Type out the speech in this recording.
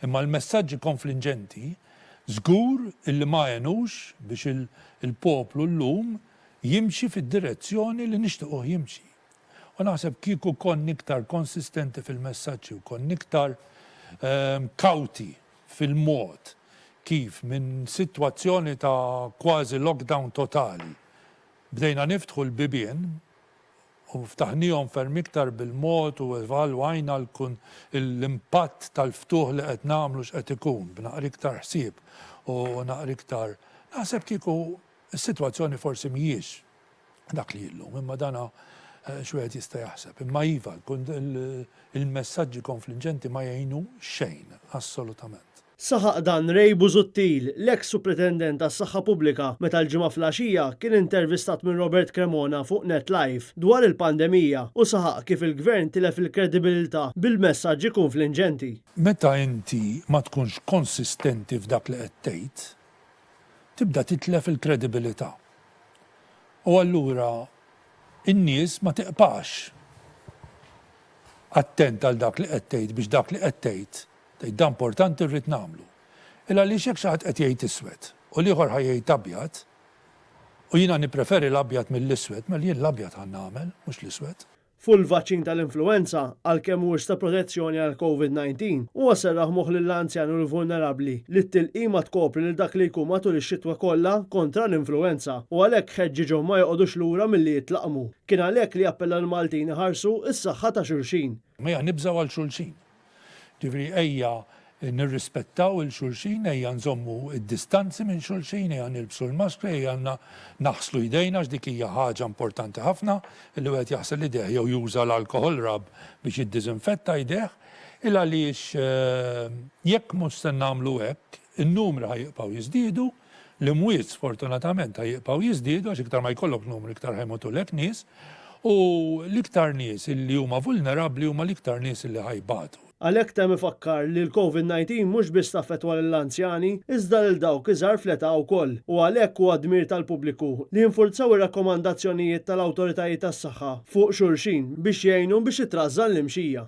Imma l-messaġġi konflinġenti żgur illi ma għenux biex il-poplu llum jimxi fid-direzzjoni li nixtiquh jimxi. U naħseb kieku konna iktar konsistenti fil-messaġġi u konna iktar kawti fil-mod kif minn sitwazzjoni ta' kważi lockdown totali bdejna niftħu l-bibien u ftaħniehom ferm iktar bil-mod u evalwajna l-impatt tal-ftuħ li qed nagħmlu x'qed ikun b'naqra iktar ħsieb u naqra iktar naħseb kieku s-sitwazzjoni forsi mhijiex dak li hi llum imma dan x'wieħed jista' jaħseb. Imma iva, il-messaġġi konflinġenti ma jgħinu xejn assolutament. Saħaq dan Ray Busuttil, l-eks Supretendent għas-Saħħa Pubblika meta l-Ġimgħa filgħaxija kien intervistat minn Robert Cremona fuq Net Live dwar il-pandemija u saħaq kif il-Gvern tilef il-kredibilità bil-messaġġi kunflinġenti. Meta inti ma tkunx konsistenti f'dak li qed tgħid, tibda titlef il-kredibilità. U allura n-nies ma tiqpax attent għal dak li qed tgħid biex dak li qed tgħid Tgħid dan importanti rrid nagħmlu. Il għaliex jekk xi ħadd qed jgħid iswed u l-ieħor ħa jgħid abjad u jiena nippreferi l-abjad mill-iswed, mela jien l-abjad ħa nagħmel, mhux l-iswed. Fuq il-vaċċin tal-influwenza, għalkemm mhuwiex ta' protezzjoni għall-Covid 19, huwa serraħ moħħ lill-anzjani u l-vulnerabbli li t-tilqima tkopri lil dak li jkun matul ix-xitwa kollha kontra l-influwenza u għalhekk ħeġġiġhom ma joqogħdux lura milli jitlaqqmu. Kien għalhekk li appella lill-Maltin iħarsu s-saħħa ta' xulxin. Ejja nibżgħu għal xulxin. Ġifieri ejja nirrispettaw 'il xulxin, ejja nżommu d-distanzi minn xulxin, ejja nilbsu l-maskri, ejja naħslu jdejna għax dik hija ħaġa importanti ħafna li wieħed jaħsel idejh jew juża l-alcohol rub biex jiddiżinfetta jdejh. Il għaliex jekk mhux se nagħmlu hekk, in-numri ħa jibqgħu jiżdiedu, L-imwiet sfortunatament ħa jibqgħu jiżdiedu għax iktar ma jkollok numru iktar ħa jmutulek nies u l-iktar nies illi huma vulnerabbli huma l-iktar nies illi ħa jbatu. Għalhekk temm ifakkar li l-Covid 19 mhux biss taffettwa lill-anzjani iżda lil dawk iżgħar fl-età wkoll u għalhekk huwa dmir tal-pubbliku li jinfurzaw ir-rakkomandazzjonijiet tal-awtoritajiet tas-saħħa fuq xulxin biex jgħinu biex titrażżan l-imxija.